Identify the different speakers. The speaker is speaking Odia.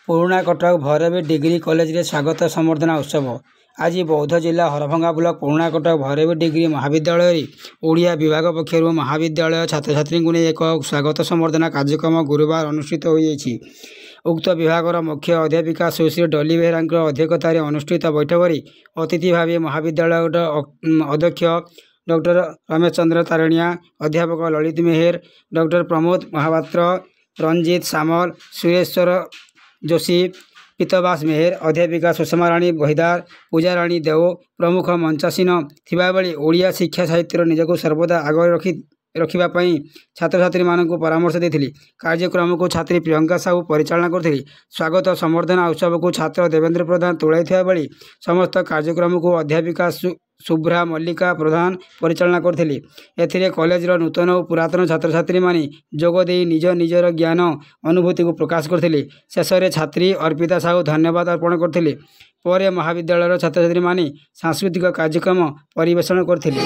Speaker 1: ପୁରୁଣା କଟକ ଭୈରବୀ ଡିଗ୍ରୀ କଲେଜରେ ସ୍ୱାଗତ ସମ୍ବର୍ଦ୍ଧନା ଉତ୍ସବ। ଆଜି ବୌଦ୍ଧ ଜିଲ୍ଲା ହରଭଙ୍ଗା ବ୍ଲକ ପୁରୁଣା କଟକ ଭୈରବୀ ଡିଗ୍ରୀ ମହାବିଦ୍ୟାଳୟରେ ଓଡ଼ିଆ ବିଭାଗ ପକ୍ଷରୁ ମହାବିଦ୍ୟାଳୟ ଛାତ୍ରଛାତ୍ରୀଙ୍କୁ ନେଇ ଏକ ସ୍ୱାଗତ ସମ୍ବର୍ଦ୍ଧନା କାର୍ଯ୍ୟକ୍ରମ ଗୁରୁବାର ଅନୁଷ୍ଠିତ ହୋଇଯାଇଛି। ଉକ୍ତ ବିଭାଗର ମୁଖ୍ୟ ଅଧ୍ୟାପିକା ସୁଶ୍ରୀ ଡଲି ବେହେରାଙ୍କ ଅଧ୍ୟକ୍ଷତାରେ ଅନୁଷ୍ଠିତ ବୈଠକରେ ଅତିଥି ଭାବେ ମହାବିଦ୍ୟାଳୟର ଅଧ୍ୟକ୍ଷ ଡକ୍ଟର ରମେଶ ଚନ୍ଦ୍ର ତାରଣିଆ, ଅଧ୍ୟାପକ ଲଳିତ ମେହେର, ଡକ୍ଟର ପ୍ରମୋଦ ମହାପାତ୍ର, ରଞ୍ଜିତ ସାମଲ, ସୁରେଶ୍ୱର ଯୋଶୀ, ପୀତବାସ ମେହେର, ଅଧ୍ୟାପିକା ସୁଷମାରାଣୀ ବହିଦାର, ପୂଜାରାଣୀ ଦେଓ ପ୍ରମୁଖ ମଞ୍ଚାସୀନ ଥିବାବେଳେ ଓଡ଼ିଆ ଶିକ୍ଷା ସାହିତ୍ୟର ନିଜକୁ ସର୍ବଦା ଆଗରେ ରଖିବା ପାଇଁ ଛାତ୍ରଛାତ୍ରୀମାନଙ୍କୁ ପରାମର୍ଶ ଦେଇଥିଲେ। କାର୍ଯ୍ୟକ୍ରମକୁ ଛାତ୍ରୀ ପ୍ରିୟଙ୍କା ସାହୁ ପରିଚାଳନା କରିଥିଲେ। ସ୍ୱାଗତ ସମ୍ବର୍ଦ୍ଧନା ଉତ୍ସବକୁ ଛାତ୍ର ଦେବେନ୍ଦ୍ର ପ୍ରଧାନ ତୁଲାଇଥିବା ବେଳେ ସମସ୍ତ କାର୍ଯ୍ୟକ୍ରମକୁ ଅଧ୍ୟାପିକା ଶୁଭ୍ରା ମଲ୍ଲିକା ପ୍ରଧାନ ପରିଚାଳନା କରିଥିଲେ। ଏଥିରେ କଲେଜର ନୂତନ ଓ ପୁରାତନ ଛାତ୍ରଛାତ୍ରୀମାନେ ଯୋଗ ଦେଇ ନିଜ ନିଜର ଜ୍ଞାନ ଅନୁଭୂତିକୁ ପ୍ରକାଶ କରିଥିଲେ। ଶେଷରେ ଛାତ୍ରୀ ଅର୍ପିତା ସାହୁ ଧନ୍ୟବାଦ ଅର୍ପଣ କରିଥିଲେ। ପରେ ମହାବିଦ୍ୟାଳୟର ଛାତ୍ରଛାତ୍ରୀମାନେ ସାଂସ୍କୃତିକ କାର୍ଯ୍ୟକ୍ରମ ପରିବେଷଣ କରିଥିଲେ।